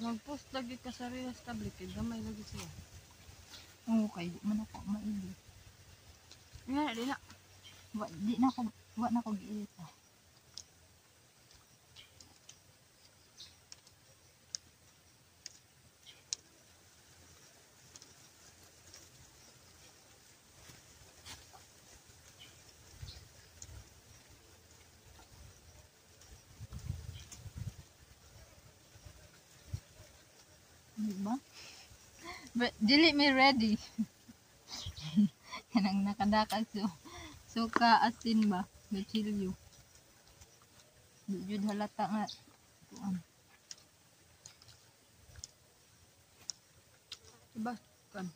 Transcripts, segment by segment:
Mag-post lagi ka sa Reels tablet kay gamay lagi siya. Oo, kay di man ako maili. Nga di na. Wa, di na ko, wa na ko giilita. Di ba? But dili mi ready. Kanang nakadaka so suka asin ba? Gachilyo. Di jud halata nga kuan. Diba? Kan.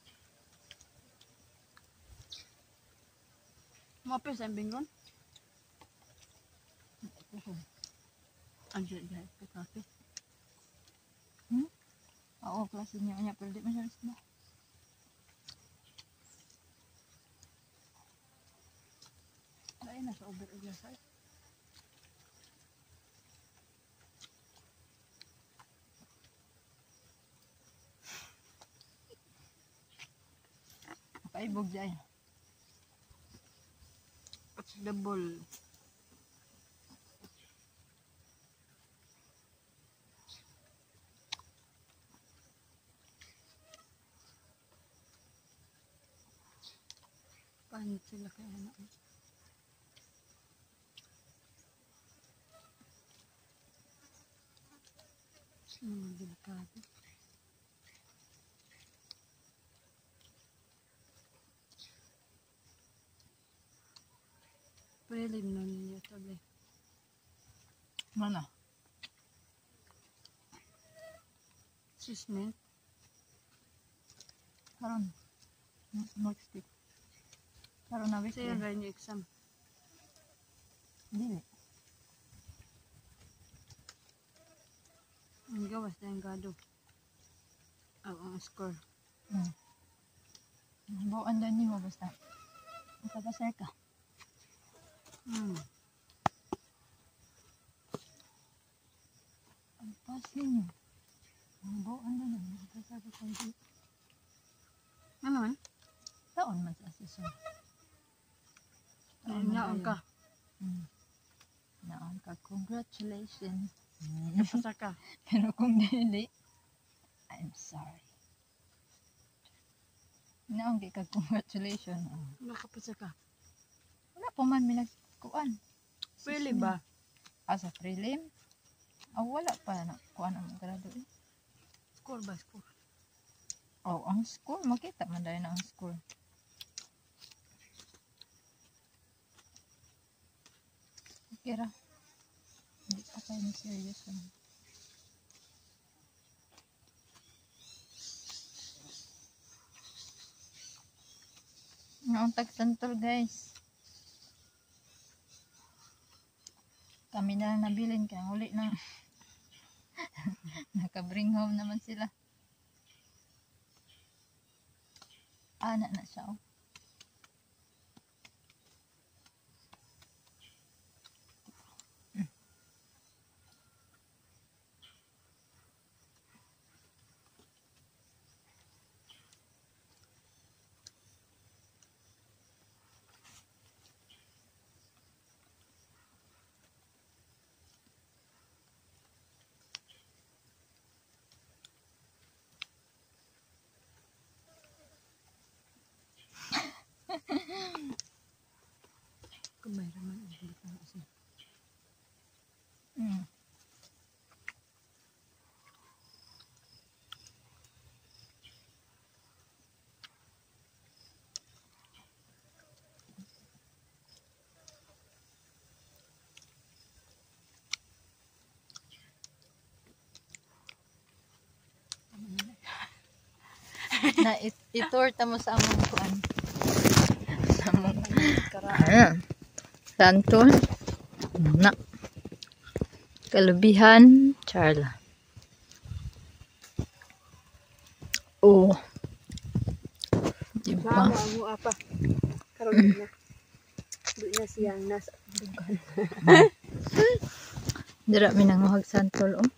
Mo sa binggon? Ang dyan dyan. Kape. Oo, klase niya niya pero di man siya ba. Ay, nasa over og sa. Makaibog di ay. It's the ball. Paano sila kaya na? Ano delikado? Prelim na ninyo tabi. Mana? Assessment. Karon. Next week. Karon na Sa weekend. ba yung exam? Dili. Ang gawas na yung gado. Ang score. Buuan daw nimo basta. Makapasar ka. Ang pas ninyo. Ang buuan daw ninyo. Makapasar ka kung di. Ano man? Taon man sa assessor. Taon man Naon dayon. ka. Naon ka. Congratulations. Kapasa ka. Pero kung dili, I'm sorry. Naon kay ka congratulations. Oh. Nakapasa ka. Wala pa man mi nagkuan. Pwede ba? Ah, sa prelim? Ah, wala pa na kuan ang grado eh. Score ba? Score. Oh, ang score makita man dahil na ang score. Okay ra. Hindi pa kayo ni serious. Ano. Noong tagsantol, guys. Kami na lang nabilin kaya uli na. Naka-bring home naman sila. Ana na siya oh. Kamay raman ang butang asin. Na itorta mo sa among kuan. Sa among Karaan. Ah. Santol. Na. Kalubihan, Charla. Oh. Diba? Mama, mo apa. Karon na. Di na siya nasa dugan. Dira mi nanguhag santol oh.